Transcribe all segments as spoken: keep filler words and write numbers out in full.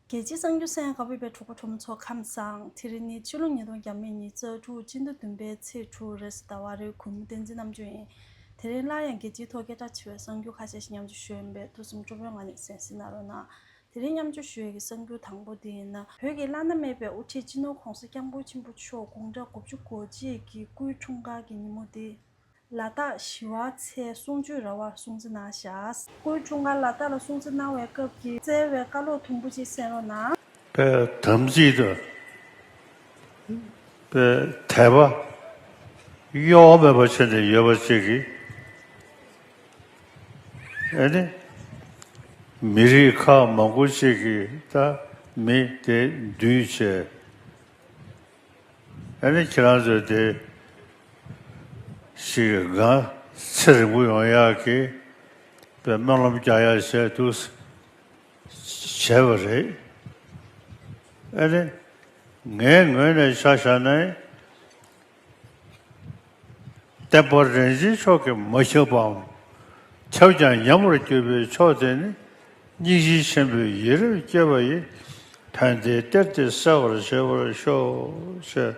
རྒྱལ་སྤྱིའི་གསར་འགྱུར་གསན་མཁན་གོ་ཕེབས་པའི་གྲོགས་པོ་གྲོགས་མོ་ཚོ་ཁམས་བཟང་། དེ་རིང་ནི་ཕྱི་ལོ་ཉིས་སྟོང་ཉི་ཤུ་རྩ་དྲུག་སྤྱི་ཟླ་བདུན་པའི་ཚེས་དྲུག་རེས་གཟའ་ཟླ་བ་རེད། གུས་མོ་བསྟན་འཛིན་རྣམ་དཔྱོད་ཡིན། དེ་རིང་སླར་ཡང་རྒྱལ་སྤྱིའི་ཐོག་སྐད་གྲགས་ཆེ་བའི་གསར་འགྱུར་ཁ་ཤས་ཤིག་མཉམ་སྤྱོད་ཞུ་ཡིན་པས། ཐུགས་བསམ་སྤྲོ་པོའི་ངང་ནས་གསན་གཟིགས་གནང་རོགས་གནང་། དེ་རིང་མཉམ་སྤྱོད་ཞུ་ཡས་ཀྱི་གསར་འགྱུར་དང་པོ་དེ་ཡིན་ན། བོད་ཀྱི་བླ་ན་མེད་པའི་དབུ་ཁྲིད་སྤྱི་ནོར་༧གོང་ས་༧སྐྱབས་མགོན་ཆེན་པོ་མཆོག་དགུང་གྲངས་དགུ་བཅུ་གོ་གཅིག་གི་སྐུའི་འཁྲུངས་སྐར་གྱི་ཉིན་མོ་དེ། ལ་དྭགས་ཞི་བ་འཚོའི་གསུང་ཆོས་ར་བར་སྲུང་བརྩི་གནང་བཞག་སྐུའི་འཁྲུངས་སྐར་ལ་དྭགས་ལ་སྲུང་བརྩི་གནང་བའི་སྐབས་ཀྱི་བསྩལ་བའི་བཀའ་སློབ་ཐུང་ངུ་ཅིག་གསན་རོགས་གནང་། པའི་དམ་ཚིག་དང་། པའི་དད་པ་གཡོ་བ་མེད་པ་བྱས་ནས་ཡོད་པ་ཅིག་གིས། ཨེ་ནི། མི་རིགས་ཁག་མང་པོ་ཅིག་གིས་ད་མི་དེ་འདུས་བྱས། ཨ་ནི་ཁྱེད་རང་ཚོས་དེ་ཞིག་ང་ཚེ་རིང་པོ་ཡོང་ཡག་གི་དཔེ་སྨོན་ལམ་རྒྱག་ཡག་བྱས་འདུག་བྱས་པ་རེད། ཨ་ནི་ངའི་ངོས་ནས་ཆ་བཞག་ན། བསྟན་པ་རིན་ཆེན་མཆོག་གིས་མ་ཁྱབ་པའམ། ཁྱབ་ཀྱང་ཉམས་པར་གྱུར་པའི་མཆོག་དེ་ནི། སྙིང་རྗེ་ཆེན་པོས་ཡིད་རབ་བསྐྱོད་པ་ཡིས། ཕན་བདེའི་གཏེར་དེ་གསལ་བར་བྱེད་པར་ཤོག་ཅེས།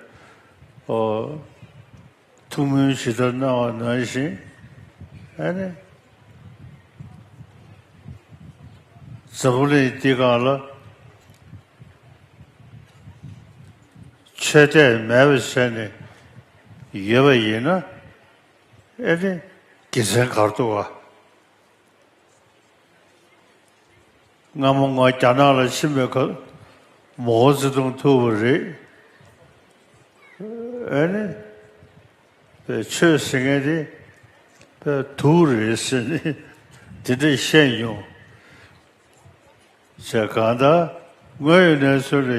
ཨོ། ཐུགས་སྨོན་ཇི་ལྟར་གནང་བ་ནང་བཞིན། ཨ་ནི། འཛམ་བུ་གླིང་འདི་སྒང་ལ། ཆོས་དད་མེད་པ་བྱས་ནས་ཡོད་པ་ཡིན་ན། ཨེ་ནི་དགེ་མཚན་ག་རེ་འདུག་ག་སྔ་མོ་ང་རྒྱ་ནག་ལ་ཕྱིན་པའི་སྐབས་མའོ་ཙེ་ཏུང་ཐུག་པ་རེད། ཨེ་ནི་པའི་ཆོས་ཟེར་མཁན་དེ་པའི་དུག་རེད་ཟེར་ནས་དེ་འདྲས་བཤད་མྱོང་། བྱས་གང་ལྟར་དངོས་ཡོད་གནས་ཚུལ་ལ་ཡ་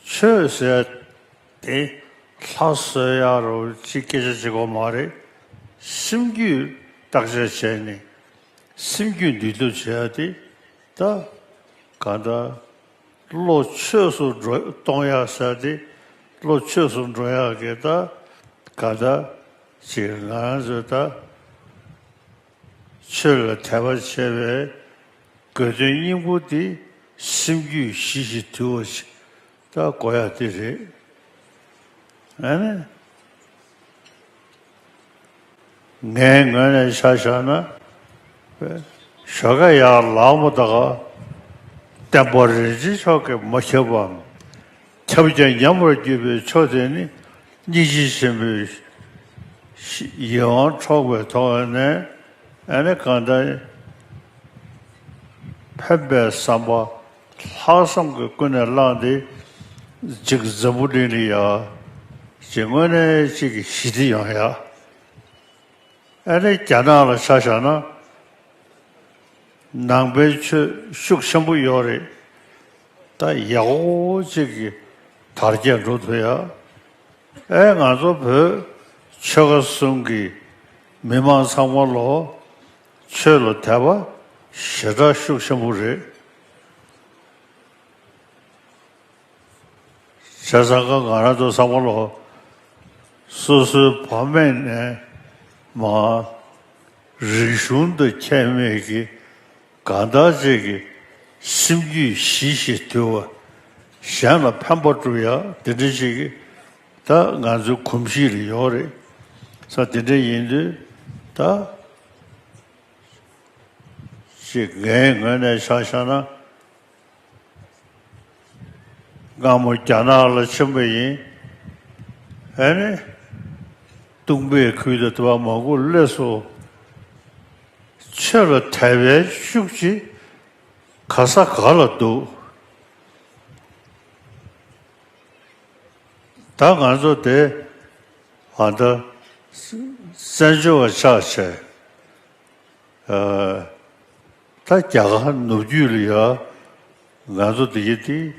ཆོས་ཟེར་དེ་ལྷ་གསོལ་ཡག་རོ་ཅིག་སྐད་ཆ་བྱེད་དགོས་མ་རེད། སེམས་རྒྱུད་བརྟག་དཔྱད་བྱས་ནས་སེམས་རྒྱུད་འདུལ་ཐབས་བྱེད་ཡག་དེ་ད་གང་ལྟར་བློ་ཆོས་སུ་འགྲོ་གཏོང་ཡག་ཟེར་དེ་བློ་ཆོས་སུ་འགྲོ་ཡག་གི་ད་གང་ལྟར་ཅིག་ང་རང་ཚོས་ད། ཆོས་ལ་དད་པ་བྱས་པའི་དགོས་དོན་སྙིང་པོ་དེ་སེམས་རྒྱུད་ཞི་ཞིང་དུལ་བ་ཞིག་ད་དགོས་ཡག་དེ་རེད། ཨ་ནི། ངའི་ངོས་ནས་ཆ་བཞག་ན། ཞོགས་ཀ་ཡར་ལངས་པ་དང་། བསྟན་པ་རིན་ཆེན་མཆོག་གིས་མ་ཁྱབ་པའམ། ཁྱབ་ཀྱང་ཉམས་པར་གྱུར་པའི་མཆོག་དེ་ནི། སྙིང་རྗེ་ཆེན་པོས་ཡིད་དབང་འཕྲོག་པའི་ཐོག་ནས་ཨ་ནི་གང་ལྟར་ཕན་པའི་བསམ་པ་ལྷག་བསམ་གྱིས་ཀུན་ནས་བསླངས་ཏེ་ཅིག་འཛམ་བུ་གླིང་ལ་ཡ་ཅིག་དངོས་གནས་ཅིག་ཞི་བདེ་ཡོང་ཡ། ཨ་ནི་རྒྱ་ནག་ལ་ཆ་བཞག་ན། ནང་པའི་ཆོས་ཤུགས་ཆེན་པོ་ཡོད་རེད། ད་ཡག་པོ་ཅིག་གི་དར་རྒྱས་འགྲོ་ཐུབ་ཡ། ཨེ་ང་ཚོ་བོད་ཆོལ་ཁ་གསུམ་གྱི་མི་མང་ཚང་མ་ལོ་ཆོས་ལ་དད་པ་ཞེ་དྲག་ཤུགས་ཆེན་པོ་རེད། བྱས་ཙང་ཀ་ང་རང་ཚོ་ཚང་མ་ལོ། སོ་སོའི་ཕ་མེས་ནས་མ། རིག་གཞུང་དང་ཁྱད་མེད་ཀྱི་གང་ལྟར་ཅིག་གི་སེམས་རྒྱུད་ཞི་ཞིང་དུལ་བ། གཞན་ལ་ཕན་པ་སྒྲུབ་ཡ་དེ་འདྲ་ཅིག་གི་ད་ང་ཚོའི་གོམས་གཤིས་ལ་ཡོད་རེད། ས་དེ་འདྲ་ཡིན་དུས་ད་ཅིག་ངའི་ངོས་ནས་ཆ་བཞག་ན། སྔ་མོ་རྒྱ་ནག་ལ་ཕྱིན་པ་ཡིན། ཨ་ནི། སྟོང་པའི་ཁུལ་དུ་དུ་བ་མང་པོ་སླེབས་སོང་། ཆོས་ལ་དད་པའི་ཤུགས་ཀྱིས་ག་ས་ག་ལ་འདུག་ད་ང་ཚོ་དེ་ཨ་ད་བཙན་བྱོལ་བ་ཆགས་བྱས། ད་རྒྱ་གར་ནུབ་རྒྱུད་ལ་ཡ་ང་ཚོ་འདི་གི་དེ་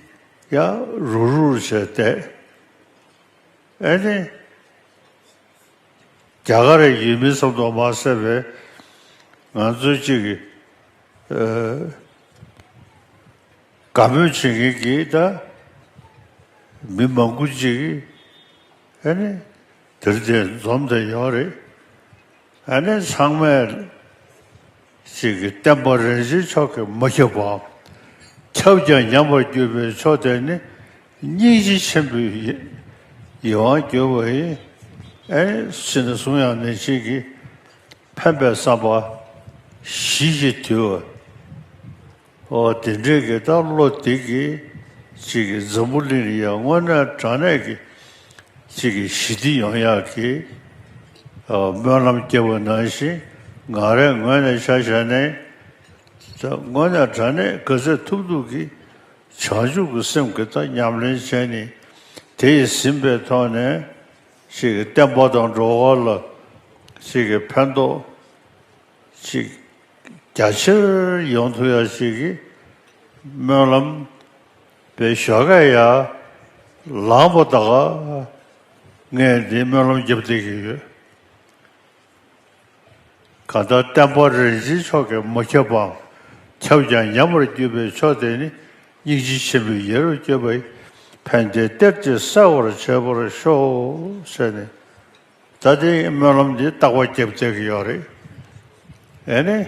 ཡ་རུག་རུག་བྱས་བསྡད། ཨེ་ནི་རྒྱ་གར་ཡུལ་མི་ཙམ་དུ་མ་ཟད་པའི་ང་ཚོའི་གཅིག་གི་དགའ་མོས་བྱེད་མཁན་གྱི་ད་མི་མང་པོ་ཅིག་ཨ་ནི་དེར་དེ་འཛོམས་བསྡད་ཡོད་རེད། ཨ་ནི་ཚང་མས་ཅིག་གི་བསྟན་པ་རིན་ཆེན་མཆོག་གིས་མ་ཁྱབ་པའམ། ཁྱབ་ཀྱང་ཉམས་པར་གྱུར་པའི་མཆོག་དེ་ནི། སྙིང་རྗེ་ཆེན་པོའི་ཡིད་ཡིད་དབང་བསྒྱུར་བ་ཡིན། ཨེ་ཟེར་ནས་གསུང་ཡག་ནི་ཅིག་གིས། ཕན་པའི་བསམ་པ་ཞི་ཞིང་དུལ་བ། ཨོ་དེ་འདྲའི་གི་ད་བློ་དེ་གིས་ཅིག་གིས་འཛམ་བུ་གླིང་ལ་ཡང་དངོས་གནས་དྲང་གནས་ཀྱི་ཅིག་གིས་ཞི་བདེ་ཡོང་ཡག་གི་ཨོ་སྨོན་ལམ་བརྒྱབ་པ་ནང་བཞིན། ང་རའི་ངོས་ནས་ཆ་བཞག་ནས་ད་དངོས་གནས་དྲང་གནས་ག་ཚོད་ཐུབ་ཐུབ་ཀྱིས་བྱང་ཆུབ་ཀྱི་སེམས་ཀྱི་ད་ཉམས་ལེན་བྱས་ནས། དེ་ཡིས་ཟིན་པའི་ཐོག་ནས་ཅིག་གིས་བསྟན་པ་དང་འགྲོ་བ་ལ་ཅིག་གིས་ཕན་ཐོགས། ཅིག་རྒྱ་ཆེར་ཡོང་ཐུབ་ཡག་ཅིག་གི་སྨོན་ལམ་པའི་ཞོགས་ཀས་ཡར་ལངས་པ་ད་ག་ངས་འདི་སྨོན་ལམ་བརྒྱབ་བསྡད་ཀྱི་ཡོད། གང་ལྟར་བསྟན་པ་རིན་ཆེན་མཆོག་གིས་མ་ཁྱབ་པའམ། ཁྱབ་ཀྱང་ཉམས་པར་གྱུར་པའི་མཆོག་དེ་ནི། སྙིང་རྗེ་ཆེན་པོའི་ཡིད་རབ་བསྐྱོད་པ་ཡིས། ཕན་བདེའི་གཏེར་གྱིས་གསལ་བར་བྱེད་པར་ཤོག་ཟེར་ནས། ད་དེ་སྨོན་ལམ་འདི་རྟག་པར་བརྒྱབ་བསྡད་ཀྱི་ཡོད་རེད། ཨེ་ནི།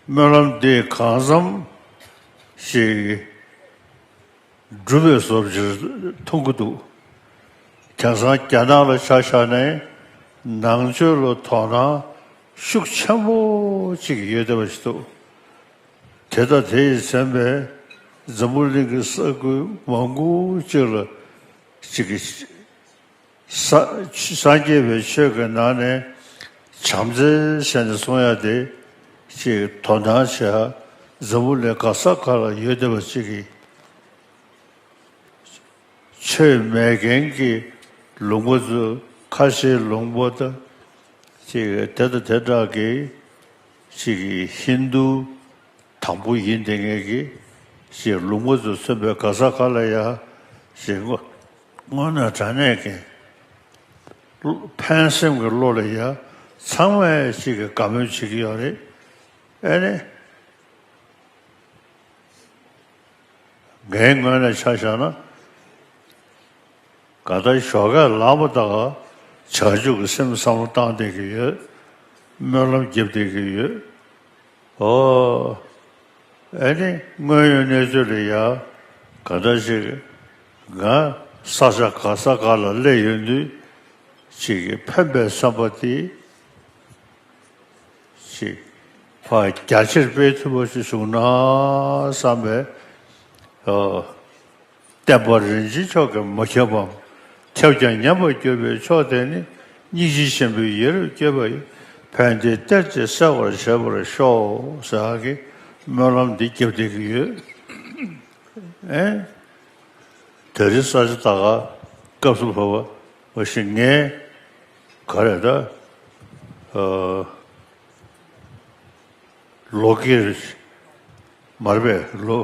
སྨོན་ལམ་འདི་གང་འཚམ་ཞིག་འགྲུབ་པའི་བཟོ་ཅིག་མཐོང་གི་འདུག་དེང་སང་རྒྱ་ནག་ལ་ཆ་བཞག་ནས་ནང་ཆོས་ལ་དོ་སྣང་ཤུགས་ཆེན་པོ་ཅིག་ཡོད་བསྡད་པ་ཞིག་འདུག་དེ་དང་དེ་ཡིས་མཚོན་པའི་འཛམ་བུ་གླིང་གི་ས་ཁུལ་མང་པོ་ཅིག་ལ་ཅིག་གི་ས་སངས་རྒྱས་པའི་ཆོས་ཀྱི་ནང་ནས་བྱམས་བརྩེ་ཟེར་ནས་གསུང་ཡ་དེ་ཅིག་དོ་སྣང་བྱེད་ཡ་འཛམ་བུ་གླིང་ག་ས་ག་ལ་ཡོད་བསྡད་པ་ཅིག་གིས། ཆོས་མེད་མཁན་གྱི་ལུང་པ་ཚོ། ཁ་ཆེའི་ལུང་པ་དང་ཅིག་དེ་དང་དེ་འདྲ་གི་ཅིག་གི་ཧིན་དུ་དང་པོ་ཡིན་བསྡད་མཁན་གྱི་ཅིག་ལུང་པ་ཚོ་མཚོན་པའི་ག་ས་ག་ལ་ཡ་ཅིག་དངོས་དངོས་གནས་དྲང་གནས་ཀྱི་ཕན་སེམས་ཀྱི་བློ་ལ་ཡ་ཚང་མས་ཅིག་གི་དགའ་མོས་བྱེད་ཀྱི་ཡོད་རེད། ཨེ་ནི། ངའི་ངོས་ནས་ཆ་བཞག་ན། གང་ལྟར་ཞོགས་ཀས་ལངས་པ་དང་བྱང་ཆུབ་ཀྱི་སེམས་བསམ་བློ་བཏང་བསྡད་ཀྱི་ཡོད། སྨོན་ལམ་བརྒྱབ་བསྡད་ཀྱི་ཡོད། ཨོ། ཨེ་ནི་དངོས་ཡོད་གནས་ཚུལ་ལ་ཡ་གང་འདྲ་ཞིག་ང་ས་ཆ་ག་ས་ག་ལ་སླེབས་ཡོང་དུས་ཅིག་གི་ཕན་པའི་བསམ་པ་དེ་ཅིག་ཕར་རྒྱ་ཆེར་སྤེལ་ཐུབ་པ་ཞིག་བྱུང་ན་བསམ་པའི། ཨོ། བསྟན་པ་རིན་ཆེན་མཆོག་གིས་མ་ཁྱབ་པའམ། ཁྱབ་ཀྱང་ཉམས་པར་གྱུར་པའི་མཆོག་དེ་ནི། སྙིང་རྗེ་ཆེན་པོའི་ཡིད་རབ་བསྐྱོད་པ་ཡིས། ཕན་བདེའི་གཏེར་གྱིས་གསལ་བར་བྱེད་པར་ཤོག་ཟེར་གྱི་སྨོན་ལམ་འདི་བརྒྱབ་བསྡད་ཀྱི་ཡོད། ཨེ། དེ་རིང་ས་ཆ་ད་ག་སྐབས་སུ་བབས་པ་བཞིན་ངས་ག་རེ་ད། ཨ། ལོ་ཀིར་མར་པས་ལོ་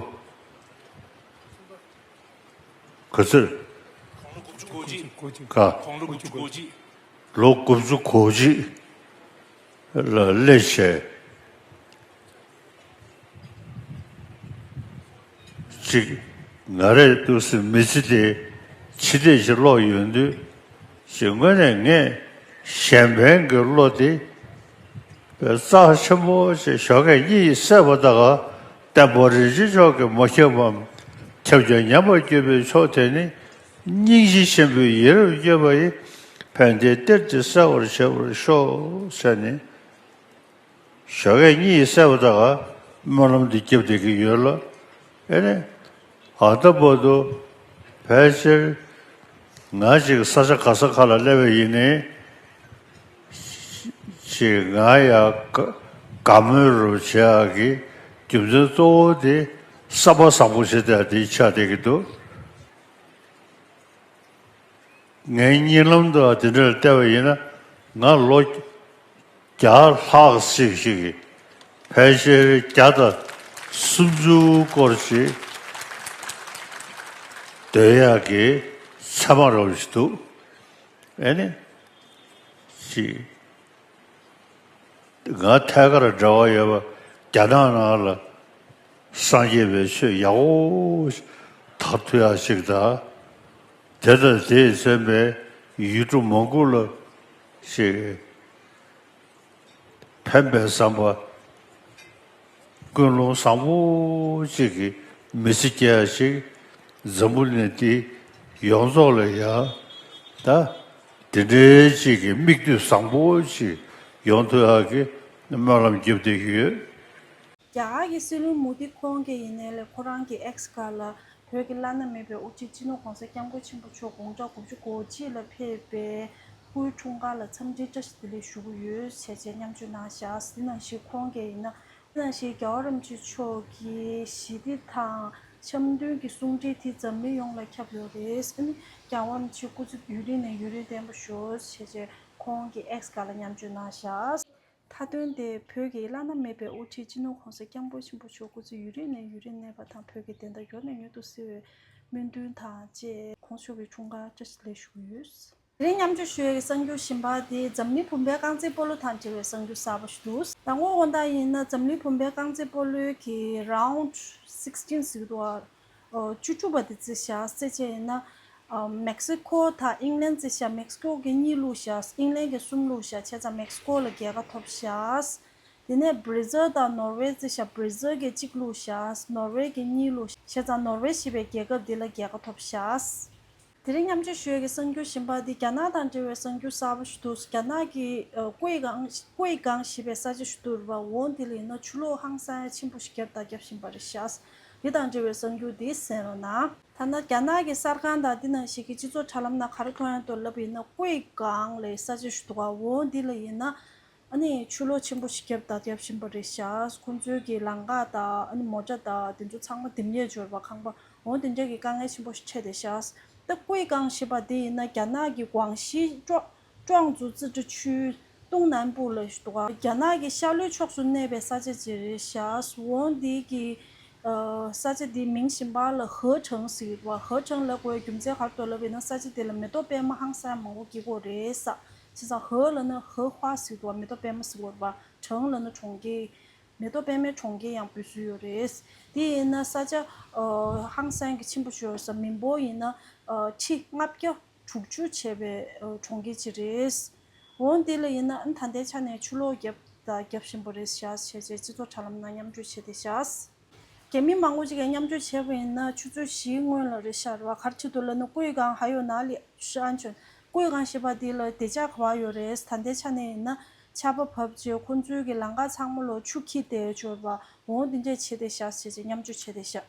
ག་ཚོད། ག་ལོ་དགུ་བཅུ་གོ་གཅིག་ལ་སླེབས་བྱས། གཅིག་ང་རའི་ཏུ་སི་མི་ཚེ་དེ་ཕྱི་བལྟས་ཤིག་ཀློག་ཡོང་དུས། ཅིག་དངོས་གནས་ངས་གཞན་ཕན་གྱི་བློ་དེ་རྩ་ཆེན་པོ་ཞིག་ཞོགས་ཀས་གཉིད་སད་པ་དང་། བསྟན་པ་རིན་ཆེན་མཆོག་གིས་མ་ཁྱབ་པའམ། ཁྱབ་ཀྱང་ཉམས་པར་གྱུར་པའི་མཆོག་དེ་ནི། སྙིང་རྗེ་ཆེན་པོའི་ཡིད་རབ་བསྐྱོད་པ་ཡིས། ཕན་བདེའི་གཏེར་གྱིས་གསལ་བར་བྱེད་པར་ཤོག་ཟེར་ནས། ཞོགས་ཀས་གཉིད་སད་པ་དང་སྨོན་ལམ་འདི་བརྒྱབ་བསྡད་ཀྱི་ཡོད་ལ། ཨེ་ནས། ཨ་ད་བར་དུ་ཕལ་ཆེར་ང་ཅིག་ས་ཆ་ག་ས་ག་ལ་སླེབས་པ་ཡིན་ནའི། ཅིག་ང་ཡ་དགའ་དགའ་མོས་རུ་བྱེད་ཡག་གི་རྒྱུ་མཚན་གཙོ་བོ་དེ་བསམ་པ་བཟང་པོ་བྱེད་བསྡད་དེ་ཆགས་བསྡད་ཀྱི་འདུག་ངའི་གཉིད་ལམ་དུ་དེ་འདྲར་བལྟས་པ་ཡིན་ན། ང་ལོ་བརྒྱ་ལྷག་ཙམ་ཞིག་གི་ཕལ་ཆེར་བརྒྱ་དང་སུམ་ཅུ་སྐོར་ཞིག་སྡོད་ཡག་གི་མཚན་མ་རོབ་ཞིག་འདུག་ཨེ་ནི། ཅིག་ང་ཐད་ཀར་འབྲེལ་བ་ཡོད་པ་རྒྱ་ནག་ནང་ལ་སངས་རྒྱས་པའི་ཆོས་ཡག་པོ་དར་ཐུབ་ཡག་ཅིག་དང་། དེ་དང་དེས་མཚོན་པའི་ཡུལ་གྲུ་མང་པོ་ལ་ཅིག་ཕན་པའི་བསམ་པ། ཀུན་སློང་བཟང་པོ་ཅིག་གི་ མི་ཚེ་སྐྱེལ་ཡ་ཞིག་འཛམ་བུ་གླིང་འདི་ཡོངས་རྫོགས་ལ་ཡ་ད་དེ་འདྲའི་ཅིག་གི་མིག་ལྟོས་བཟང་པོ་ཞིག་ཡོང་ཐུབ་ཡ་གི་སྨོན་ལམ་རྒྱབ་བསྡད་ཀྱི་ཡོད། རྒྱ་གར་གྱི་སྲིད་བློན་མོ་དི་ཁོང་གིས་ཡིན་ནའི་ལས་ཁོ་རང་གི་X་སྒང་ལ་བོད་ཀྱི་བླ་ན་མེད་པའི་དབུ་ཁྲིད་སྤྱི་ནོར་༸གོང་ས་༸སྐྱབས་མགོན་ཆེན་པོ་མཆོག་དགུང་གྲངས་དགུ་བཅུ་གོ་གཅིག་ལ་ཕེབས་པའི་སྐུའི་འཁྲུངས་སྐར་ལ་འཚམས་འདྲི་བཀྲ་ཤིས་བདེ་ལེགས་ཞུ་གི་ཡོད་ཟེར་བྱས་མཉམ་སྤྱོད་གནང་བཞག་དེ་ནང་བཞིན་ཁོང་གིས་ཡིན་ན། དེ་ནང་བཞིན་རྒྱལ་བ་རིན་པོ་ཆེ་མཆོག་གིས་ཞི་བདེ་དང་འཆམ་མཐུན་གྱི་གསུང་འཕྲིན་དེ་འཛམ་གླིང་ཡོངས་ལ་ཁྱབ་ཡོད་རེད། ཨ་ནི་རྒྱལ་བ་རིན་པོ་ཆེ་སྐུ་ཚེ་ཡུན་རིང་ནས་ཡུན་རིང་བརྟན་པོ་ཤོག་ཟེར་བྱས་ཁོང་གིས་X་སྒང་ལ་མཉམ་སྤྱོད་གནང་བཞག་མཐའ་དོན་དེ་བོད་ཀྱི་བླ་ན་མེད་པའི་དབུ་ཁྲིད་སྤྱི་ནོར་༸གོང་ས་༸སྐྱབས་མགོན་ཆེན་པོ་མཆོག་སྐུ་ཚེ་ཡུན་རིང་ནས་ཡུན་རིང་གནས་པ་དང་བོད་ཀྱི་བདེན་མཐའ་མྱུར་ནས་མྱུར་དུ་གསལ་བའི་སྨོན་འདུན་དང་བཅས་༸གོང་ས་མཆོག་གི་འཁྲུངས་སྐར་བཀྲ་ཤིས་བདེ་ལེགས་ཞུ་གི་ཡོད། དེ་རིང་མཉམ་སྤྱོད་ཞུ་ཡས་ཀྱི་གསར་འགྱུར་གཞན་པ་དེ་འཛམ་གླིང་བུམ་པའི་རྐང་རྩེད་སྤོ་ལོ་དང་འབྲེལ་བའི་གསར་འགྱུར་གསར་པ་ཞིག་འདུག་མདང་དགོང་དགོང་དག་ཡིན་ན་འཛམ་གླིང་བུམ་པའི་རྐང་རྩེད་སྤོ་ལོའི་གི་Round sixteen་ཟེར་གྱི་འདུག་ཨ། བཅུ་དྲུག་པ་དེ་རྩེས་བཞག་རྩེས་བྱས་ཡིན་ན། མེག་སི་ཀོ་དང་ཨིང་ལན་རྩེས་བཞག་མེག་སི་ཀོ་གིས་གཉིས་བླུགས་བཞག་ཨིང་ལན་གིས་གསུམ་བླུགས་བཞག་བྱས་ཙང་མེག་སི་ཀོ་ལ་རྒྱལ་ཁ་ཐོབ་བཞག་དེ་ནས་བྷི་ར་ཛིལ་དང་ནོར་ཝེ་རྩེས་བཞག་བྷི་ར་ཛིལ་གྱིས་གཅིག་བླུགས་བཞག་ནོར་ཝེ་གིས་གཉིས་བླུགས་བཞག་བྱས་ཙང་ནོར་ཝེ་ཞེས་པའི་རྒྱལ་ཁབ་འདི་ལ་རྒྱལ་ཁ་ཐོབ་བཞག་དེ་རིང་མཉམ་སྤྱོད་ཞུ་ཡས་ཀྱི་གསར་འགྱུར་གཞན་པ་འདི་རྒྱ་ནག་དང་འབྲེལ་བའི་གསར་འགྱུར་གསར་པ་ཞིག་འདུག་རྒྱ་ནག་གི་ཀོའེ་ཀང་ཀོའེ་ཀང་ཞེས་པའི་ས་ཆ་ཞིག་འདུག་རེད་པ། འོ་འདི་ལ་ཡིན་ན་ཆུ་ལོག་ཧང་སང་ཆེན་པོ་ཞིག་བརྒྱབ་དང་བརྒྱབ་བཞིན་པ་རེད་ཤག་འདི་དང་འབྲེལ་བའི་གསར་འགྱུར་འདི་གསན་རོགས་གནང་། ཐ་ན་རྒྱ་ནག་གི་གསར་ཁང་དང་འདི་ནང་བཞིན་གྱི་སྤྱི་ཚོགས་དྲ་ལམ་ནང་ག་རེ་མཐོང་ཡང་འདུག་ལབ་ཡིན་ན་ཀོའེ་ཀང་ལབ་ས་ཆ་ཞིག་འདུག་ག་འོ་འདི་ལ་ཡིན་ན། ཨ་ནི་ཆུ་ལོག་ཆེན་པོ་ཞིག་བརྒྱབ་དང་བརྒྱབ་བཞིན་པ་རེད་ཤག་ཁོང་ཚོའི་གི་ལམ་ཁ་དང་ཨ་ནི་མོ་ཊ་དང་དེ་ཚོ་ཚང་མ་དེ་ནས་འབྱོར་བ་ཁང་པ་འོ་དེ་འདྲ་གི་དཀའ་ངལ་ཆེན་པོ་ཞིག་འཕྲད་བསྡད་ཤག་ད་ཀོའེ་ཀང་ཞེས་པ་དེ་ཡིན་ན་རྒྱ་ནག་གི་ཀུང་ཤི་ཀྲོ་ཀྲོང་ཙུའུ་ཙི་ཀྲི་ཆུའི་ཏུང་ནན་པུ་ལ་ཞིག་འདུག་ག་རྒྱ་ནག་གི་ཤར་ལྷོའི་ཕྱོགས་སུ་གནས་པའི་ས་ཆ་ཅིག་རེད་ཤག་འོ་འདི་གི་ས་ཆ་དེའི་མིང་གཞན་པ་ལ་ཧེ་ཁྲང་ཟེར་བ། ཧེ་ཁྲང་ལབ་དགོས་རྒྱུ་མཚན་ག་རེ་འདུག་ལབ་པ་ཡིན་ན་ས་ཆ་དེ་ལ་མེ་ཏོག་པད་མ་ཧང་སང་མང་པོ་སྐྱེ་གི་ཡོད་རེད་ས། བྱས་ཙང་ཧེ་ལབ་ན་ཧེ་ཧྭ་ཟེར་གྱི་འདུག་མེ་ཏོག་པད་མ་ཟེར་གྱི་ཡོད་རེད་པ། ཁྲང་ལབ་ན་གྲོང་ཁྱེར། མེ་ཏོག་པད་མའི་གྲོང་ཁྱེར་ཡང་འབོད་སྲོལ་ཡོད་རེད། དེ་ཡིན་ན་ས་ཆ་ཧང་སང་གི་ཆེན་པོ་ཞིག་ཡོད་རེད་ས། མི་འབོར་ཡིན་ན་ཁྲི་ལྔ་བརྒྱ་དྲུག་ཅུ་བྱས་པའི་གྲོང་ཁྱེར་ཅིག་རེད། འོ་དེ་ལ་ཡིན་ན་ད་ལྟའི་ཆ་ནས་ཆུ་ལོག་བརྒྱབ་དང་བརྒྱབ་བཞིན་པ་རེད་ཤག་བྱས་བྱས་སྤྱི་ཚོགས་དྲ་ལམ་ནང་མཉམ་སྤྱོད་བྱས་བསྡད་ཤག་རྒྱ་མི་མང་པོ་ཅིག་གིས་མཉམ་སྤྱོད་བྱས་པ་ཡིན་ན་ཆུ་ཚོད་བཞིའི་སྔོན་ལ་རེད་ཤག་རེད་པ། ག་རེ་བྱེད་འདུག་ལབ་ན་ཀོའེ་ཀང་ཧ་ཡོ་ན་ལི་ཤན་ཆོན་ཀོའེ་ཀང་ཞེས་པ་འདི་ལ་བདེ་འཇགས་ག་པར་ཡོད་རེད། ད་ལྟའི་ཆ་ནས་ཡིན་ན་ཆར་པ་བབས་རྗེས་ཁོང་ཚོའི་གི་ལམ་ཁ་ཚང་མ་ལ་ཆུ་འཁྱིལ་བསྡད་ཡོད་རེད་པ། འོ་འདི་འདྲས་བྱས་བསྡད་ཤག་བྱས་བྱས་མཉམ་སྤྱོད་བྱས་བསྡད་ཤག་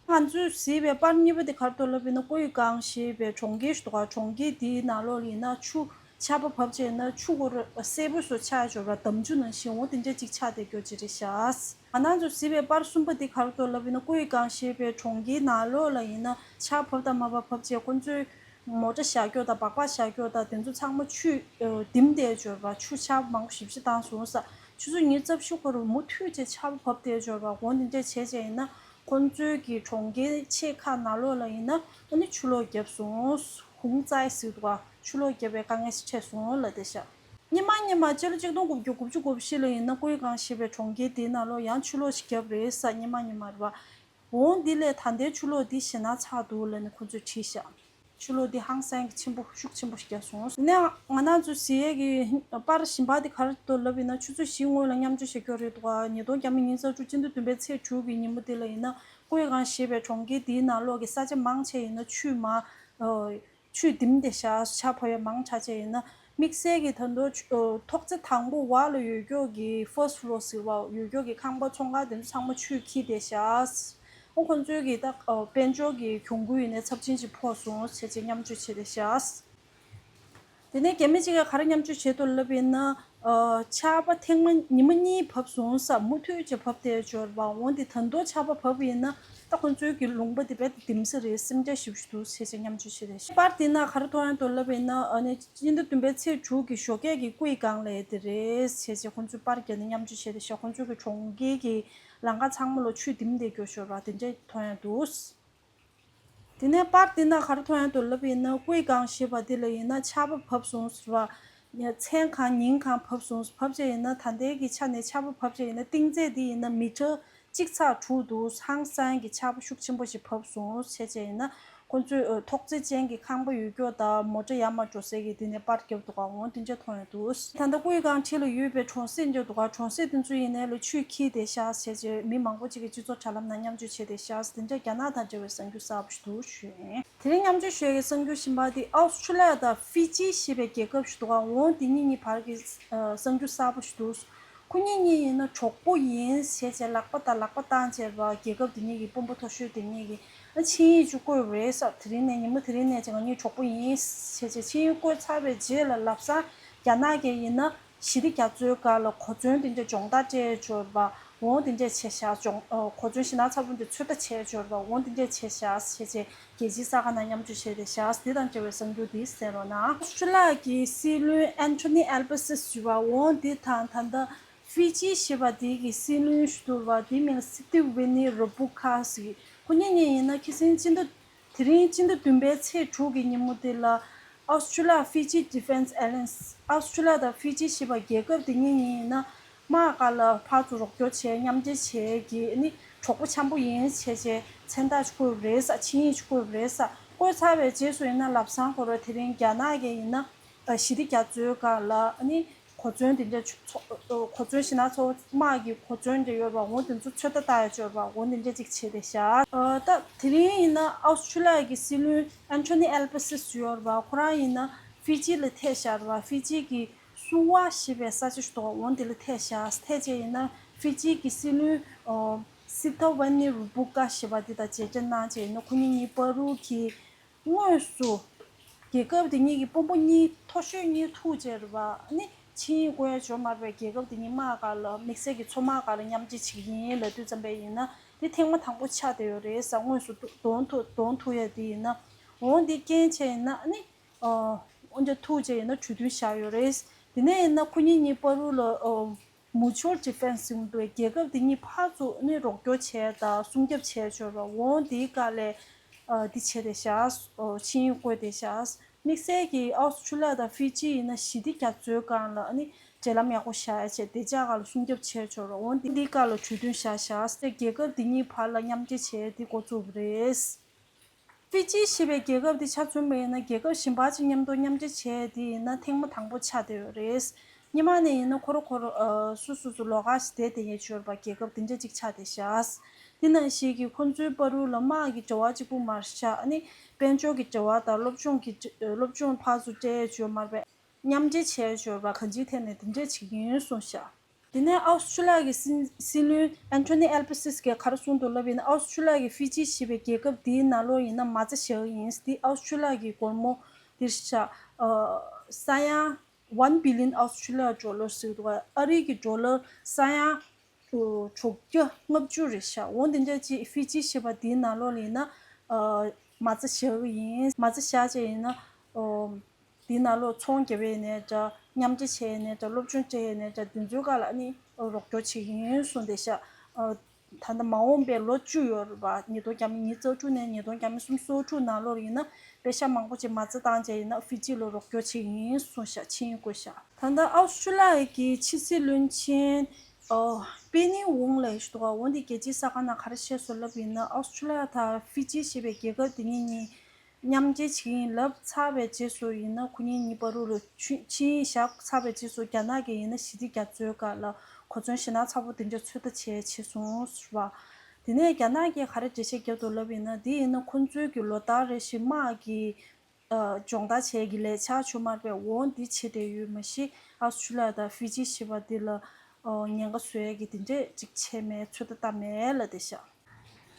ང་ཚོས་གཟིགས་པའི་པར་གཉིས་པ་དེ་ག་རེ་འདུག་ལབ་ཡིན་ན་ཀོའེ་ཀང་ཞེས་པའི་གྲོང་ཁྱེར་ཞིག་འདུག་ག་གྲོང་ཁྱེར་དེའི་ནང་ལོགས་ལ་ཡིན་ན་ཆུ་ཆར་པ་བབས་བྱས་ན་ཆུ་སྐོར་སེར་པོ་སོགས་ཆགས་ཡོད་རེད་པ། འདམ་ཆུ་ནང་བཞིན་འོ་དེ་འདྲ་ཅིག་ཆགས་བསྡད་ཀྱི་ཡོད་ཅིག་རེད་ཤག་ང་རང་ཚོ་གཟིགས་པའི་པར་གསུམ་པ་འདི་ག་རེ་འདུག་ལབ་ཡིན་ན་ཀོའེ་ཀང་ཞེས་པའི་གྲོང་ཁྱེར་ནང་ལོགས་ལ་ཡིན་ན་ཆར་བབས་དང་མ་བབས་བབས་བྱས་ཁོང་ཚོའི་མོ་ཊ་བཞག་རྒྱུ་དང་སྦག་སྦག་བཞག་རྒྱུ་དང་དེ་ཚོ་ཚང་མ་ཆུས་ཨ་ལྡིམ་བསྡད་ཡོད་རེད་པ། ཆུ་ཆར་མང་པོ་ཞེ་པོ་ཅིག་བཏང་སོང་ས། ཆུ་ཚོད་ཉི་ཤུ་རྩ་བཞི་སྐོར་མུ་མཐུད་བྱས་ཆར་བབས་བསྡད་ཡོད་རེད་པ། འོ་འདི་འདྲས་བྱས་བྱས་ཡིན་ན་ཁོང་ཚོའི་གི་གྲོང་ཁྱེར་ཆེ་ཁག་ནང་ལོགས་ལ་ཡིན་ན་ཨ་ནི་ཆུ་ལོག་བརྒྱབ་སོང་། ཧུང་ཙའི་ཟེར་འདུག་ག་ཆུ་ལོག་བརྒྱབ་པའི་དཀའ་ངལ་ཞིག་འཕྲད་སོང་ལབ་བསྡད་ཤག་སྔོན་མ་སྔོན་མ་སྤྱི་ལོ་ཆིག་སྟོང་དགུ་བརྒྱ་དགུ་བཅུ་གོ་བཞི་ལ་ཡིན་ན་ཀོའེ་ཀང་ཞེས་པའི་གྲོང་ཁྱེར་དེའི་ནང་ལོགས་ཡང་ཆུ་ལོག་ཞིག་བརྒྱབ་རེད་ས། སྔོན་མ་སྔོན་མ་རེད་པ། འོ་འདི་ལས་ད་ལྟའི་ཆུ་ལོག་འདི་ཞེད་སྣང་ཚ་འདུག་ལབ་ནས་ཁོ་ཚོས་བྲིས་ཤག་ཆུ་ལོག་འདི་ཧང་སང་གི་ཆེན་པོ་ཤུགས་ཆེན་པོ་ཞིག་བརྒྱབ་སོང་། ནས་ང་རང་ཚོ་གཟིགས་ཡས་ཀྱི་པར་གཞན་པ་འདི་ག་རེ་འདུག་ལབ་ཡིན་ན་ཆུ་ཚོད་བཞིའི་སྔོན་ལ་མཉམ་སྤྱོད་བྱེད་ཀྱི་ཡོད་རེད་འདུག་ག་ཉིས་སྟོང་ཉི་ཤུ་རྩ་དྲུག་སྤྱི་ཟླ་བདུན་པའི་ཚེས་དྲུག་གི་ཉིན་མོ་འདི་ལ་ཡིན་ན་ཀོའེ་ཀང་ཞེས་པའི་གྲོང་ཁྱེར་འདིའི་ནང་ལོགས་ཀྱི་ས་ཆ་མང་ཆེ་ཡིན་ན་ཆུས་མ་ཆུས་ལྡིམ་བསྡད་ཤག་ཆར་བབས་ཡ་མང་དྲགས་བྱས་ཡིན་ན་དམིགས་བསལ་གྱི་ད་དུང་ཆུ་ཨ་ཐོག་བརྩེགས་དང་པོ་འོག་ལ་ཡོད་ཀྱོག་གི་ཧྥར་སི་ཕི་ལོར་ཟེར་བ་ཡོད་ཀྱོག་གི་ཁང་པ་ཚོང་ཁང་དེ་ཚོ་ཚང་མ་ཆུས་འཁྱིལ་བསྡད་ཤག་ཨོ་ཁོང་ཚོའི་གི་ད་ཨ་དཔལ་འབྱོར་གྱི་གྱོང་གུན་ཡིན་ནའི་ཚབས་ཆེན་ཅིག་ཕོག་སོང་ཟེར་བྱས་མཉམ་སྤྱོད་བྱས་བསྡད་ཤག་དེ་ནས་རྒྱ་མི་གཅིག་གིས་ག་རེ་མཉམ་སྤྱོད་བྱས་འདུག་ལབ་ཡིན་ན། ཨ་ཆར་པ་ཐེངས་མ་ཉི་མ་གཉིས་བབས་སོང་ས། མུ་མཐུད་ཅིག་བབས་བསྡད་ཡོད་རེད་པ། འོ་འདི་ད་དུང་ཆར་པ་བབས་ཡིན་ན་ད་ཁོང་ཚོའི་གི་ལུང་པ་དེ་རྦད་དེ་ལྡིམ་ས་རེད། སེམས་ཁྲལ་ཞེ་པོ་ཞིག་འདུག་ཟེར་བྱས་མཉམ་སྤྱོད་བྱས་རེད། པར་དེ་ན་ག་རེ་མཐོང་ཡོང་འདུག་ལབ་ཡིན་ན་ཨ་ནི་སྤྱི་ཟླ་བདུན་པའི་ཚེས་དྲུག་གི་ཞོགས་ཀས་ཀྱི་ཀོའེ་ཀང་ལབ་ཡས་དེ་རེད་ཟེར་བྱས་ཁོང་ཚོས་པར་བརྒྱབ་ནས་མཉམ་སྤྱོད་བྱས་རེད་ཤག་ཁོང་ཚོའི་གི་གྲོང་ཁྱེར་གྱི་ལམ་ཁ་ཚང་མ་ལ་ཆུས་ལྡིམ་བསྡད་ཀྱི་ཡོད་རེད་པ། དེ་འདྲས་མཐོང་ཡོང་འདུག་དེ་ནས་པར་དེ་ན་ག་རེ་མཐོང་ཡོང་འདུག་ལབ་ཡིན་ན་ཀོའེ་ཀང་ཞེས་པ་དེ་ལ་ཡིན་ན་ཆར་པ་བབས་སོང་ཟེར་བ། མཚན་གང་ཉིན་གང་བབས་སོང་ཟེར་བབས་བྱས་ཡིན་ན་ད་ལྟའི་གི་ཆ་ནས་ཆར་པ་བབས་བྱས་ཡིན་ན་གཏིང་ཚད་དེ་ཡིན་ན་མི་ཊར་ གཅིག་ཚེག་དྲུག་འདུག་ཧང་སང་གི་ཆར་པ་ཤུགས་ཆེན་པོ་ཞིག་བབས་སོང་བྱས་བྱས་ཡིན་ན། ཁོ་ཚོས་ཨ་ཐོག་བརྩེགས་ཅན་གྱི་ཁང་པ་ཡོད་སྐྱོ་དང་མོ་ཊ་ཡར་མར་འགྲོ་སའི་གི་དེ་ནས་པར་བརྒྱབ་འདུག་ག་འོང་དེ་འདྲ་མཐོང་ཡོད་འདུག་ད་ལྟ་ཀུའེ་ཀང་འཁྲིས་ལ་ཡོད་པའི་གྲོང་གསེབ་འདྲ་འདུག་ག་གྲོང་གསེབ་དེ་ཚོ་ཡིན་ནའི་ལོ་ཆུས་འཁྱིལ་བསྡད་ཤག་བྱས་བྱས་མི་མང་པོ་ཅིག་གི་སྤྱི་ཚོགས་དྲ་ལམ་ནང་མཉམ་སྤྱོད་བྱས་བསྡད་ཤག་དེ་འདྲ་རྒྱ་ནག་དང་འབྲེལ་བའི་གསར་འགྱུར་གསར་པ་ཞིག་འདུག་ཞུས་ཡིན། དེ་རིང་མཉམ་སྤྱོད་ཞུ་ཡ་གི་གསར་འགྱུར་གཞན་པ་དེ་ཨོ་སི་ཁྲུ་ལི་ཡ་དང་ཧྥི་ཇི་ཞེས་པའི་རྒྱལ་ཁབ་ཞིག་འདུག་ག་འོང་དེ་གཉིས་གཉིས་བར་གྱི་ཨ་གསར་འགྱུར་གསར་པ་ཞིག་འདུག་ཁོ་གཉིས་གཉིས་ཡིན་ན་གྲོགས་པོ་ཡིན་ཞེས་བྱས་ལག་པ་དང་ལག་པ་བཏང་བྱས་པ་རྒྱལ་ཁབ་དེ་གཉིས་ཀྱི་དཔོན་པོ་མཐོ་ཤོས་དེ་གཉིས་ཀྱིས་ཨ་ཆིངས་ཡིག་ཅིག་བཀོད་རེད་ཟེར། དེ་རིང་ནས་ཉིན་མོ་དེ་རིང་ནས་ཅིག་ང་གཉིས་གྲོགས་པོ་ཡིན་ཞེས་བྱས་ཆིངས་ཡིག་བཀོད་ཚར་བའི་རྗེས་ལ་ལམ་སང་རྒྱ་ནག་གིས་ཡིན་ན་ཞི་བདེ་རྒྱ་མཚོའི་སྒང་ལ་གོ་མཚོན་དེ་འདྲ་སྦྱོང་བརྡར་སྤྲད་ཡོད་པ་འོང་དེ་འདྲ་བྱས་ཤག་སྦྱོང་ཨ་གོ་མཚོན་ཞེད་སྣང་ཚ་པོ་འདི་ཚོད་ལྟ་བྱས་ཡོད་པ་འོང་དེ་འདྲ་བྱས་ཤག་ཞེས་བྱས་རྒྱལ་སྤྱིའི་གསར་ཁང་ནང་མཉམ་སྤྱོད་བྱས་ཏེ་བཞག་འདི་དང་འབྲེལ་བའི་གསར་འགྱུར་འདི་གསན་རོགས་གནང་། ཨོ་སི་ཁྲུ་ལི་ཡ་གི་སྲིད་བློན་ཨན་ཐོ་ནི་ཨལ་བྷ་སིས་ཞུས་པ་འོང་འདི་དང་ད་ལྟ་ཧྥི་ཇི་ཞེས་པ་འདི་གི་སྲིད་བློན་ཞུ་དུར་བ་འདི་མིང་ལ་སི་ཏི་ཝི་ནི་རོ་བུ་ཁ་ཟེར། ཁོ་གཉིས་གཉིས་ཡིན་ན་ཁ་སང་སྤྱི་ཟླ་དེ་རིང་སྤྱི་ཟླ་བདུན་པའི་ཚེས་དྲུག་གི་ཉིན་མོ་དེ་ལ་ཨོ་སི་ཁྲུ་ལི་ཡ་ཧྥི་ཇི་ཌི་ཕེན་སི་ཨེ་ལན་སི། ཨོ་སི་ཁྲུ་ལི་ཡ་དང་ཧྥི་ཇི་ཞེས་པ་རྒྱལ་ཁབ་དེ་གཉིས་གཉིས་ཡིན་ན། དམག་སྒང་ལ་ཕར་ཚུར་རོགས་སྐྱོར་བྱས་མཉམ་འབྲེལ་བྱས་ཀྱི་ནི་གྲོགས་པོ་འཆམ་པོ་ཡིན་བྱས་བྱས་མཚན་རྟགས་བཀོད་རེད་ས་ཆིངས་ཡིག་བཀོད་རེད་ས་བཀོད་ཚར་བའི་རྗེས་སུ་ཡིན་ན་ལབ་སང་ཁོ་ར་དེ་རིང་རྒྱ་ནག་གི་ཡིན་ན་ཞི་བདེ་རྒྱ་མཚོའི་སྒང་ལ་ནི་གོ་མཚོན་དེ་འདྲ་ཚོ་གོ་མཚོན་ཞེད་སྣང་ཚ་པོ་དམག་གི་གོ་མཚོན་འདྲ་ཡོད་པ་འོ་དེ་ཚོ་ཚོད་ལྟ་བཏང་ཡ་ཅིག་ཡོད་པ་འོ་དེ་འདྲ་ཅིག་བྱས་ཏེ་བཞག་ད་དེ་རིང་ཡིན་ན་ཨོ་སི་ཁྲུ་ལི་ཡ་གི་སྲིད་བློན་ཨན་ཐོ་ནི་ཨལ་བྷ་སིས་ཡོད་པ་ཁོ་རང་ཡིན་ན་ཧྥི་ཇི་ལ་ཐད་བཞག་པ་ཧྥི་ཇི་གི་སུ་ཝ་ཞེས་པའི་ས་ཆ་ཞིག་འདུག་འོ་འདི་ལ་ཐད་བཞག་ཐད་བྱས་ཡིན་ན་ཧྥི་ཇི་གི་སྲིད་བློན་སི་ཐ་ཝན་ནི་རུ་པུ་ཀ་ཞེས་པ་འདི་དང་མཇལ་འཕྲད་གནང་བྱས་ཡིན་ན་ཁོ་གཉིས་གཉིས་བར་དུ་གི་དངོས་སུ་རྒྱལ་ཁབ་འདི་གཉིས་ཀྱི་དཔོན་པོ་གཉིས་མཐོ་ཤོས་གཉིས་ཐུག་བྱས་རེད་པ་ནི་ཆིངས་ཡིག་བཀོད་ཡ་འབྱོར་མ་རེད་པས་རྒྱལ་ཁབ་འདི་གཉིས་དམག་སྒང་ལ་དམིགས་བསལ་གྱི་མཚོ་དམག་སྒང་ལ་མཉམ་འབྲེལ་བྱེད་ཀྱི་ཡིན་ལབ་དུས་ཙམ་པ་ཡིན་ན་འདི་ཐེངས་མ་དང་པོ་ཆགས་བསྡད་ཡོད་རེད་ས་དངོས་སུ་གདོང་ཐུག་གདོང་ཐུག་ཡ་འདི་ཡིན་ན་འོ་འདི་རྐྱེན་བྱས་ཡིན་ན་ནི། ཨོ་འདྲ་ཐུག་བྱས་ཡིན་ན་གྲོས་མཐུན་བཞག་ཡོད་རེད། དེ་ནས་ཡིན་ན་ཁོ་གཉིས་གཉིས་བར་དུ་ལ་ཨོ་mutual defense ཡོང་འདུག་རྒྱལ་ཁབ་དེ་གཉིས་ཕར་ཚུར་ནི་རོགས་སྐྱོར་བྱས་དང་སྲུང་སྐྱོབ་བྱས་ཆོག་ར་འོང་དེའི་སྐབས་ལ་ཨ་འདི་བྱས་ཏེ་བཞག་ཨོ་ཆིངས་ཡིག་བཀོད་དེ་བཞག་དམིགས་བསལ་གྱིས་ཨོ་སི་ཁྲུ་ལི་ཡ་དང་ཧྥི་ཇི་ཡིན་ན་ཞི་བདེ་རྒྱ་མཚོའི་སྒང་ལ་ནི་འབྲེལ་ལམ་ཡག་པོ་བཞག་ཡ་བྱས་བདེ་འཇགས་སྒང་ལ་སྲུང་སྐྱོབ་བྱས་ཆོག་ར་འོང་དེ་འདིའི་སྐབས་ལ་གྲོས་མཐུན་བཞག་བཞག་རྒྱལ་ཁབ་དེ་གཉིས་བར་ལ་མཉམ་འབྲེལ་བྱས་ཏེ་འགོ་བཙུགས་པ་རེད། ཧྥི་ཇི་ཞེས་པའི་རྒྱལ་ཁབ་འདི་ཆ་མཚོན་པ་ཡིན་ན་རྒྱལ་ཁབ་གཞན་པ་ཅིག་མཉམ་དུ་མཉམ་འབྲེལ་བྱས་དེ་ཡིན་ན་ཐེངས་མ་དང་པོ་ཆགས་བསྡད་ཡོད་རེད། སྔོན་མ་ནས་ཡིན་ན་ཁོ་ར་ཁོ་ར་སོ་སོ་སོ་ལོགས་ཀ་ཞིག་བསྡད་བསྡད་ཡས་ཆོད་པ་རྒྱལ་ཁབ་དེ་འདྲ་ཅིག་ཆགས་བསྡད་ཤག་དེ་ནང་བཞིན་གྱི་ཁོ་ཚོའི་བར་དུ་ལ་དམག་གི་འབྲེལ་བ་གཅིག་པུ་མར་བཞག་ནི་དཔལ་འབྱོར་གྱི་འབྲེལ་བ་དང་སློབ་སྦྱོང་གི་སློབ་སྦྱོང་ཕར་ཚུར་སྤྲད་ཡས་ཆོད་མ་རེད། མཉམ་འབྲེལ་བྱས་ཆོག་པ་གང་ཅིའི་ཐད་ནས་དེ་འདྲས་བྱེད་ཀྱི་ཡིན་གསུངས་ཤག་དེ་ནས་ཨོ་སི་ཁྲུ་ལི་ཡ་གི་སྲིད་སྲིད་བློན་ཨན་ཐོ་ནི་ཨལ་པ་སིས་ཀྱིས་ག་རེ་གསུངས་འདུག་ལབ་ཡིན་ན་ཨོ་སི་ཁྲུ་ལི་ཡ་གི་ཧྥི་ཇི་ཞེས་པའི་རྒྱལ་ཁབ་དེའི་ནང་ལོགས་ཡིན་ན་མ་རྩ་བཞག་གི་ཡིན། དེ་ཨོ་སི་ཁྲུ་ལི་ཡ་གི་སྒོར་མོ་དེ་ཤག་ས་ཡ་one billion Australian dollars ཟེར་འདུག་ཨ་རིའི་གི་ཌོ་ལར་ས་ཡ་དྲུག་བརྒྱ་ལྔ་བཅུ་རེད་ཤག་འོ་འདི་འདྲ་ཅིག་ཧྥི་ཇི་ཞེས་པ་དེའི་ནང་ལོགས་ལ་ཡིན་ན་མ་རྩ་བཞག་གི་ཡིན། མ་རྩ་བཞག་བྱས་ཡིན་ན། དེའི་ནང་ལོགས་ཚོང་རྒྱབ་ཡས་ནས་འདྲ། མཉམ་འབྲེལ་བྱས་ཡས་ནས་འདྲ། སློབ་སྦྱོང་སྤྲད་ཡས་ནས་འདྲ། དེ་ཚོའི་སྒང་ལ་ཨ་ནི་རོགས་སྐྱོར་བྱེད་ཀྱི་ཡིན་གསུངས་བསྡད་ཤག་ད་ལྟ་མ་འོངས་པའི་ལོ་བཅུ་ཡོད་རེད་པ། ཉིས་སྟོང་ཉི་ཤུ་རྩ་དྲུག་ནས་ཉིས་སྟོང་ཉི་ཤུ་སོ་དྲུག་ནང་ལོགས་ཡིན་ན་པེ་ཤ་མང་པོ་ཅིག་མ་རྩ་བཏང་བྱས་ཡིན་ན་ཧྥི་ཇི་ལ་རོགས་སྐྱོར་བྱེད་ཀྱི་ཡིན་གསུངས་ཤག་ཆིངས་ཡིག་བཀོད་ཤག་ད་ལྟ་ཨོ་སི་ཁྲུ་ལི་ཡ་གི་ཕྱི་སྲིད་བློན་ཆེན་པེ་ནི་ཝུང་ལབ་ཡ་ཞིག་འདུག་འོ་འདི་རྒྱལ་སྤྱིའི་གསར་ཁང་ནང་ག་རེ་བཤད་སོང་ལབ་ཡིན་ན་ཨོ་སི་ཁྲུ་ལི་ཡ་དང་ཧྥི་ཇི་ཞེས་པའི་རྒྱལ་ཁབ་དེ་གཉིས་གཉིས། མཉམ་འབྲེལ་བྱེད་ཀྱི་ཡིན་ལབ་ཚར་བའི་རྗེས་སུ་ཡིན་ན་ཁོ་གཉིས་གཉིས་བར་དུ་ཆིངས་ཆིངས་ཡིག་བཞག་ཚར་བའི་རྗེས་སུ་རྒྱ་ནག་གིས་ཡིན་ན་ཞི་བདེ་རྒྱ་མཚོའི་སྒང་ལ་གོ་མཚོན་ཞེད་སྣང་ཚ་པོ་དེ་འདྲ་ཚོད་ལྟ་བྱས་བྱས་སོང་ཟེར་བ། དེ་ནས་རྒྱ་ནག་གིས་ག་རེ་འགྲེལ་བཤད་བརྒྱབ་འདུག་ལབ་ཡིན་ན་དེ་ཡིན་ན་ཁོ་ཚོའི་གི་ལོ་ལྟར་རེ་བཞིན་དམག་གི་ཨ་སྦྱོང་བརྡར་བྱས་ཀྱི་ལས་འཆར་བྱུང་མ་རེད་པས། འོ་འདི་བྱེད་བསྡད་ཡོད་མ་གཞི་ཨོ་སི་ཁྲུ་ལི་ཡ་དང་ཧྥི་ཇི་ཞེས་པ་འདི་ལ་ཨ་ཉེན་ཁ་བཟོ་ཡས་ཀྱི་དེ་འདྲས་ཅིག་བྱས་མེད། ཚོད་ལྟ་བཏང་མེད་ལབ་བསྡད་ཤག་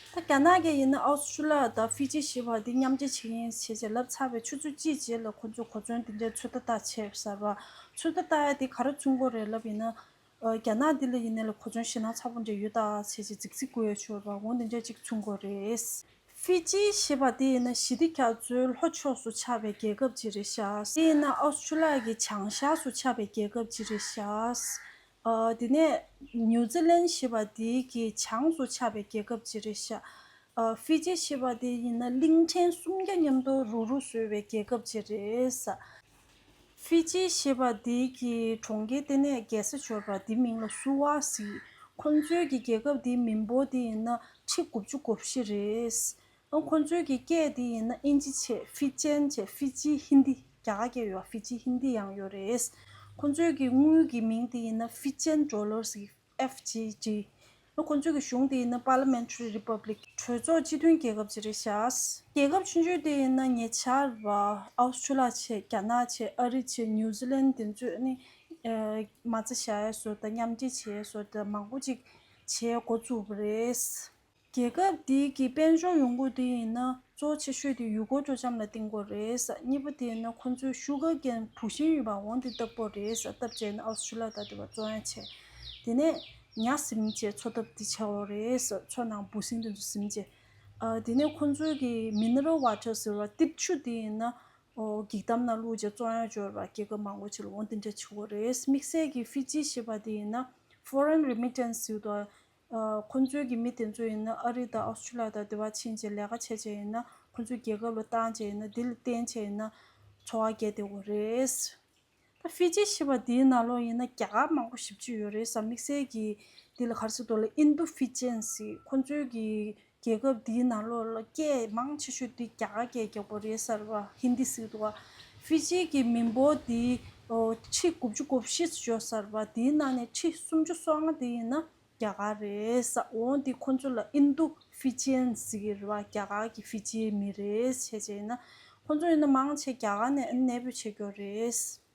ད་རྒྱ་ནག་གིས་ཡིན་ན་ཨོ་སི་ཁྲུ་ལི་ཡ་དང་ཧྥི་ཇི་ཞེས་པ་འདི་མཉམ་འབྲེལ་བྱེད་ཀྱི་ཡིན་ཞེས་བྱས་ལབ་ཚར་བའི་ཆུ་ཚོད་གཅིག་རྗེས་ལ་ཁོ་ཚོས་གོ་མཚོན་འདི་འདྲའི་ཚོད་ལྟ་བཏང་བྱས་ཟེར་བ། ཚོད་ལྟ་བཏང་ཡ་འདི་ག་རེ་མཚོན་གྱི་རེད་ལབ་ཡིན་ན། ཨ་རྒྱ་ནག་འདི་ལ་ཡིན་ནའི་ལ་གོ་མཚོན་ཞེད་སྣང་ཚ་པོ་འདྲ་ཡོད་ད་ཟེར་བྱས་རྫིག་རྫིག་གོ་ཡ་ཆོག་པ་འོ་འདི་འདྲ་ཅིག་མཚོན་གྱི་རེད། ཧྥི་ཇི་ཞེས་པ་འདི་ཡིན་ན་ཞི་བདེ་རྒྱ་མཚོའི་ལྷོ་ཕྱོགས་སུ་ཆགས་པའི་རྒྱལ་ཁབ་ཅིག་རེད་ཤག་དེ་ཡིན་ན་ཨོ་སི་ཁྲུ་ལི་ཡ་གི་བྱང་ཤར་སུ་ཆགས་པའི་རྒྱལ་ཁབ་ཅིག་རེད་ཤག་ཨ་དེ་ནས་ནིའུ་ཛི་ལན་ཞེས་པ་དེ་གི་བྱང་སུ་ཆགས་པའི་རྒྱལ་ཁབ་ཅིག་རེད་ཤག་ཨ་ཧྥི་ཇི་ཞེས་པ་དེ་ཡིན་ན་གླིང་ཕྲན་སུམ་བརྒྱ་མཉམ་དུ་རུག་རུག་བཟོས་པའི་རྒྱལ་ཁབ་ཅིག་རེད་ས། ཧྥི་ཇི་ཞེས་པ་དེ་གི་གྲོང་ཁྱེར་དེ་ནས་རྒྱལ་ས་འབྱོར་པ་དེ་མིང་ལ་སུ་ཝ་ཟེར། ཁོང་ཚོའི་གི་རྒྱལ་ཁབ་དེའི་མི་འབོར་དེ་ཡིན་ན་ཁྲི་དགུ་བཅུ་གོ་བཞི་རེད། ཨ་ཁོང་ཚོའི་གི་སྐད་དེ་ཡིན་ན་ཨིན་ཇི་བྱས། ཧྥི་ཅན་བྱས། ཧྥི་ཇི་ཧིན་དི། རྒྱ་གར་སྐད་ཡོད། ཧྥི་ཇི་ཧིན་དི་ཡང་ཡོད་རེད། ཁོང་ཚོའི་གི་དངུལ་གི་མིང་དེ་ཡིན་ན་ཧྥི་ཅན་ཌོ་ལར་ཟེར། ཨེཕ་ཇི་ཌི། ཨ་ཁོང་ཚོའི་གི་གཞུང་དེ་ཡིན་ན་Parliamentary Republic། གྲོས་ཚོགས་སྤྱི་མཐུན་རྒྱལ་ཁབ་ཅིག་རེད་ཤག་རྒྱལ་ཁབ་ཆུང་ཆུང་དེ་ཡིན་ན་ཉེ་ཆར་བ་ཨོ་སི་ཁྲུ་ལི་ཡ་བྱས། རྒྱ་ནག་བྱས། ཨ་རི་བྱས། ནིའུ་ཛི་ལན་དེ་ཚོས་ནི་ཨ་མ་རྩ་བཞག་ཡས་བཟོ་དང་མཉམ་འབྲེལ་བྱེད་ཡས་བཟོ་དང་མང་པོ་ཅིག་བྱེད་འགོ་བཙུགས་པ་རེད། རྒྱལ་ཁབ་འདི་གི་དཔལ་འབྱོར་ཡོང་སྒོ་དེ་ཡིན་ན་གཙོ་ཆེ་ཤོས་དེ་ཡུལ་སྐོར་སྤྲོ་འཆམ་ལ་བརྟེན་དགོས་རེད། གཉིས་པ་དེ་ཡིན་ན་ཁོང་ཚོའི་ཤུ་གར་ཀེན་འབུ་ཤིང་ཡོད་པ་འོ་དེ་བཏབ་དགོས་རེད། བཏབ་བྱས་ན་ཨོ་སི་ཁྲུ་ལི་ཡ་དང་དེ་བ་བཙོང་ཡ་བྱས། དེ་ནས་ཉ་ཟིམ་བྱས་མཚོ་ཐབ་དེ་བྱས་འོ་རེད། མཚོ་ནང་འབུ་སྲིན་དེ་ཚོ་ཟིམ་བྱས། ཨ་དེ་ནས་ཁོང་ཚོའི་གི་མི་ནི་རལ་ཝ་ཊར་ཟེར་བ་ཏིབ་ཆུ་དེ་ཡིན་ན་ཨོ་འགྱིག་དམ་ནང་བླུགས་བྱས་བཙོང་ཡ་འབྱོར་བ་རྒྱལ་ཁབ་མང་པོ་ཅིག་ལ་འོ་དེ་འདྲ་བྱེད་དགོས་རེད། དམིགས་བསལ་གི་ཧྥི་ཇི་ཞེས་པ་དེ་ཡིན་ན་Foreign Remittance ཟེར་དུས། ཨ་ཁོང་ཚོའི་གི་མི་དེ་ཚོ་ཡིན་ན་ཨ་རི་དང་ཨོ་སི་ཁྲུ་ལི་ཡ་དང་དེ་བ་ཕྱིན་བྱས་ལས་ཀ་བྱས་བྱས་ཡིན་ན་ཁོང་ཚོའི་རྒྱལ་ཁབ་ལ་བཏང་བྱས་ཡིན་ན་འདི་ལ་བརྟེན་བྱས་ཡིན་ན་འཚོ་བ་སྐྱེལ་བསྡད་ཡོད་རེད། ད་ཧྥི་ཇི་ཞེས་པ་འདིའི་ནང་ལོགས་ཡིན་ན་རྒྱ་གར་མང་པོ་ཞེ་པོ་ཅིག་ཡོད་རེད་ཟེར། དམིགས་བསལ་གྱི་འདི་ལ་ག་རེ་ཟེར་འདུག་ལབ་ན་Indo-Fijian ཟེར། ཁོང་ཚོའི་གི་རྒྱལ་ཁབ་འདིའི་ནང་ལོགས་ལ་སྐད་མང་ཆེ་ཤོས་འདི་རྒྱ་གར་སྐད་རྒྱག་པ་རེད་ཟེར་བ། ཧིན་དི་ཟེར་འདུག་བ། ཧྥི་ཇི་གི་མི་འབོར་འདི་ཨོ་ཁྲི་དགུ་བཅུ་གོ་བཞི་ཡོད་ཟེར་བ། འདིའི་ནང་ནས་ཁྲི་སུམ་ཅུ་སོ་ལྔ་འདི་ཡིན་ན་རྒྱ་གར་རེད་ཟེར། འོ་འདི་ཁོང་ཚོ་ལ་Indo-Fijian ཟེར་གྱི་རེད་བ། རྒྱ་གར་གྱི་ཧྥི་ཇིའི་མི་རེད་བྱས་བྱས་ཡིན་ན་ཁོང་ཚོ་ཡིན་ན་མང་ཆེ་རྒྱ་གར་ནས་གནས་སྤོས་བྱེད་རྒྱུ་རེད།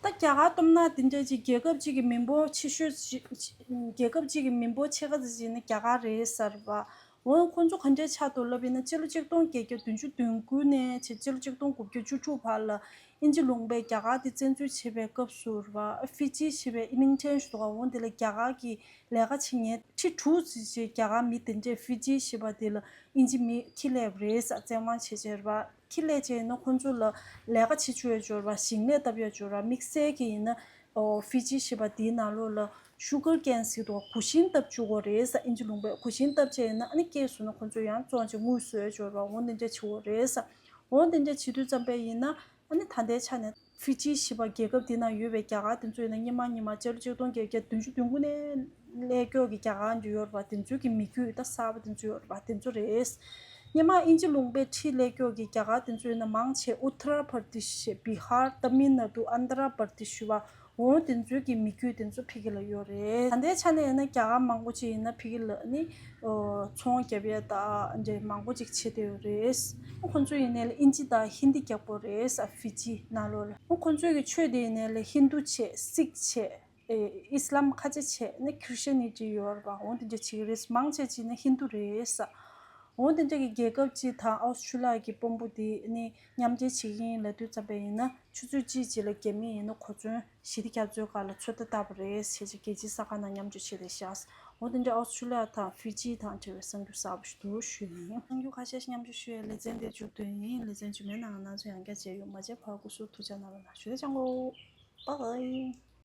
ད་རྒྱ་གར་སྟོབས་ན་དེ་འདྲ་ཅིག་རྒྱལ་ཁབ་ཅིག་གི་མི་འབོར་ཆེ་ཤོས་ཅིག་རྒྱལ་ཁབ་ཅིག་གི་མི་འབོར་ཕྱེད་ཀ་ཙམ་ཅིག་ནི་རྒྱ་གར་རེད་ཟེར་བ། འོ་ཁོང་ཚོ་ག་འདྲའི་ཆགས་འདུག་ལབ་ཡིན་ན་སྤྱི་ལོ་ཆིག་སྟོང་བརྒྱད་བརྒྱ་བདུན་ཅུ་དོན་དགུ་ནས་བྱས་སྤྱི་ལོ་ཆིག་སྟོང་དགུ་བརྒྱ་བཅུ་དྲུག་བར་ལ་དབྱིན་ཇི་ལུང་པས་རྒྱ་གར་དེ་བཙན་འཛུལ་བྱེད་པའི་སྐབས་སུ་རེད་བ། ཧྥི་ཇི་ཞེས་པའི་གླིང་ཕྲན་ཞིག་འདུག་ག་འོ་དེ་ལ་རྒྱ་གར་གྱི་ལས་ཀ་བྱེད་མཁན་ཁྲི་དྲུག་ཙམ་ཅིག་རྒྱ་གར་མི་དེ་འདྲས་ཧྥི་ཇི་ཞེས་པ་དེ་ལ་དབྱིན་ཇི་མི་ཁྱི་ལས་རེད་ཟེར་བཙན་དབང་བྱེད་བྱས་རེད་བ། ཁྱི་ལས་བྱས་ན་ཁོང་ཚོ་ལ་ལས་ཀ་བྱེད་བཅུག་ཡ་འབྱོར་བ། ཞིང་ལས་བཏབ་ཡ་འབྱོར་བ། དམིགས་བསལ་གྱི་ཡིན་ན་ཨོ་ཧྥི་ཇི་ཞེས་པ་དེའི་ནང་ལོགས་ལ་ཤུ་གར་ཀེན་ཟེར་དུས་གོ་ཤིང་བཏབ་བཅུག་དགོས་རེད་ཟེར། དབྱིན་ཇི་ལུང་པས་གོ་ཤིང་བཏབ་བྱས་ཡིན་ན་ཨ་ནི་སྐྱེས་སོང་ན་ཁོང་ཚོ་ཡང་བཙོང་བྱས་དངུལ་བཟོ་ཡ་འབྱོར་བ། འོ་འདི་འདྲ་བྱེད་དགོས་རེད་ཟེར། འོ་འདི་འདྲ་བྱེད་དུས་ཙམ་པས་ཡིན་ན་ཨ་ནི་ད་ལྟའི་ཆ་ནས་ཧྥི་ཇི་ཞེས་པ་རྒྱལ་ཁབ་འདི་ནང་ཡོད་པའི་རྒྱ་གར་དེ་ཚོ་ཡིན་ན་སྔོན་མ་སྔོན་མ་སྤྱི་ལོ་ཆིག་སྟོང་བརྒྱད་བརྒྱ་བདུན་ཅུ་དོན་དགུ་ནས་སླེབས་མཁན་གྱི་རྒྱ་གར་འདི་ཡོད་རེད་བ། དེ་ཚོའི་གི་མི་རྒྱུད་ད་གསར་པ་དེ་ཚོ་ཡོད་རེད་བ། དེ་ཚོ་རེད། སྔོན་མ་དབྱིན་ཇི་ལུང་པའི་ཁྲིར་སླེབས་མཁན་གྱི་རྒྱ་གར་དེ་ཚོ་ཡིན་ན་མང་ཆེ་ཨུ་ཏར་པར་དེ་ཤི། བི་ཧར། ཏ་མིལ་ནཱ་ཌུ། ཨན་དྷ་ར་པར་དེ་ཤི་བ། འོ་དེ་ཚོའི་གི་མི་རྒྱུད་དེ་ཚོ་ཕ་གི་ལ་ཡོད་རེད། ད་ལྟའི་ཆ་ནས་ཡིན་ན་རྒྱ་གར་མང་པོ་ཅིག་ཡིན་ན་ཕ་གི་ལ་ནི་ཨོ་ཚོང་རྒྱབ་ཡ་ད་འདྲ་མང་པོ་ཅིག་བྱེད་བསྡད་ཡོད་རེད། ཁོང་ཚོ་ཡིན་ནའི་ལ་དབྱིན་ཇི་དང་ཧིན་དི་རྒྱག་པོ་རེད་ས་ཧྥི་ཇི་ནང་ལོགས་ལ། ཁོང་ཚོའི་གི་ཆོས་དེ་ཡིན་ནའི་ལ་ཧིན་དུ་བྱས། སིག་བྱས། ཨེ་ཨི་སི་ལམ་ཁ་ཆེ་བྱས་ནི་ཁྲི་སི་ཅན་ནི་ཊི་ཡོད་རེད་པ། འོ་དེ་འདྲ་བྱེད་ཀྱི་རེད། མང་ཆེ་ཅིག་ནི་ཧིན་དུ་རེད་ས། འོ་དེ་འདྲ་གི་རྒྱལ་ཁབ་ཅིག་དང་ཨོ་སི་ཁྲུ་ལི་ཡ་གི་དཔོན་པོ་དེ་ནི་མཉམ་འབྲེལ་བྱེད་ཀྱི་ཡིན་ལབ་དུས་ཙམ་པས་ཡིན་ན་ཆུ་ཚོད་གཅིག་ཅིག་ལ་རྒྱ་མི་ཡིན་ན་གོ་མཚོན་ཞི་བདེ་རྒྱ་མཚོའི་སྒང་ལ་ཚོད་ལྟ་བཏང་བ་རེད་ཟེར་བྱས་རྒྱལ་སྤྱིའི་གསར་ཁང་ནང་མཉམ་སྤྱོད་བྱས་བསྡད་ཤག་འོ་དེ་འདྲ་ཨོ་སི་ཁྲུ་ལི་ཡ་དང་ཧྥི་ཇི་དང་འབྲེལ་བའི་གསར་འགྱུར་གསར་པ་ཞིག་འདུག་ཞུས་ཡིན། གསར་འགྱུར་ཁ་ཤས་ཤིག་མཉམ་སྤྱོད་ཞུ་ཡས་ལེ་ཚན་འདིར་མཇུག་བསྡུ་ཡིན། ལེ་ཚན་རྗེས་མའི་ནང་ང་ང་ཚོ་ཡང་བསྐྱར་མཇལ་ཡོང་། མ་མཇལ་བར་སྐུ་གཟུགས་ཐུགས་ཅག་གནང་རོགས་གནང་ཞུ་ཡས། ཅང་གོ། Bye bye.